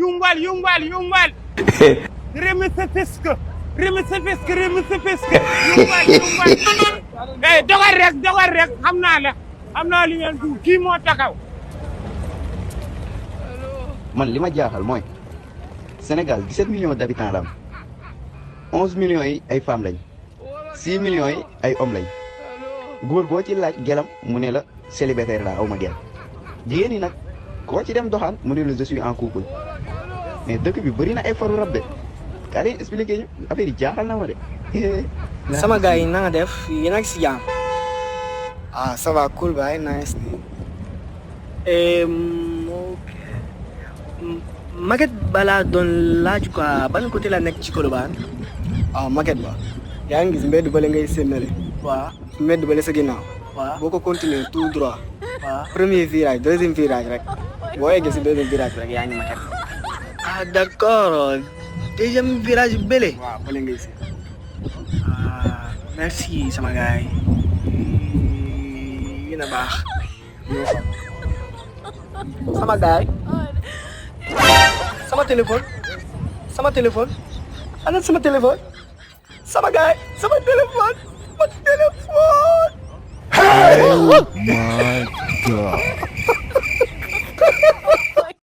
yumbal. Remise fiske. Yumbal. Dogal rek xam naa li ngeen du kii moo taxaw. man li ma jaaxal mooy Sénégal 17 millions d'habitants la am 11 millions yi ay femmes lañ 6 millions yi ay hommes lañ góor boo ci laaj gelam mu ne la célibataire la aw ma gel jigéen ñi nag koo ci dem doxaan mu ne la je suis en couple mais dëkk bi bëri na ay faru rab de kaa leen expliqué ñu affaire yi jaaxal na ma de. sama gars yi na nga def yéen a ngi si jàmm. ah ça va cool baay nice. Maguette balaa doon laaj quoi ban côté la nekk ci Colobane. ah Maguette ba yaa ngi gis mbedd bële ngay séenale. waaw mbedd bële sa ginnaaw. waaw boo ko continuer tout droit. waaw premier virage deuxième virage rek boo eggee si deuxième virage rek yaa ngi Maguette. ah d'accord deuxième virage bële. waaw bële ngay séen. ah merci sama gars yi. yéen a baax. sama gars yi. sama téléphone ana sama téléphone sama gars sama téléphone Oh my God.